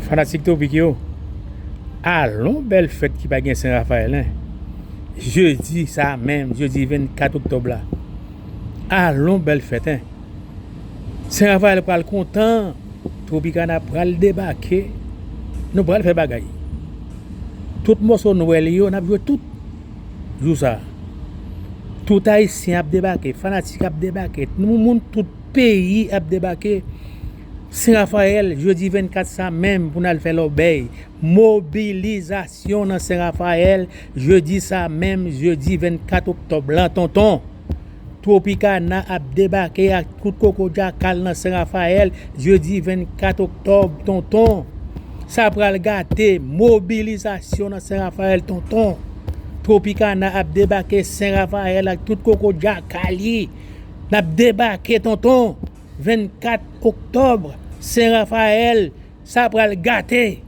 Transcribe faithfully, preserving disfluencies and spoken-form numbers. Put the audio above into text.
Fanatik Twopik yo, alon bèl fèt ki pa gen Sen Rafayèl, en. Jedi sa menm, jedi vennkat oktòb la. Alon bèl fèt, en. Sen Rafayèl pral kontan, Tropicana pral debake. Nou pral fè bagay. Tout mòso Nwèl yo, n ap jwe tout jou sa. Tout Ayisyen ap debake, fanatik ap debake, nou moun tout peyi ap debake. Sen Rafayèl, jedi vennkat sa menm pou n al fè lòbèy. Mobilizasyon nan Sen Rafayèl, jedi sa menm, jedi vennkat oktòb lan, tonton. Tropicana ap debake ak tout koko djakal nan Sen Rafayèl, jedi vennkat oktòb, tonton. Sa pral gate, mobilizasyon nan Sen Rafayèl, tonton. Tropicana ap debake Sen Rafayèl ak tout koko djakal li. N ap debake, tonton. Vennkat oktòb, Sen Rafayèl, sa pral gate.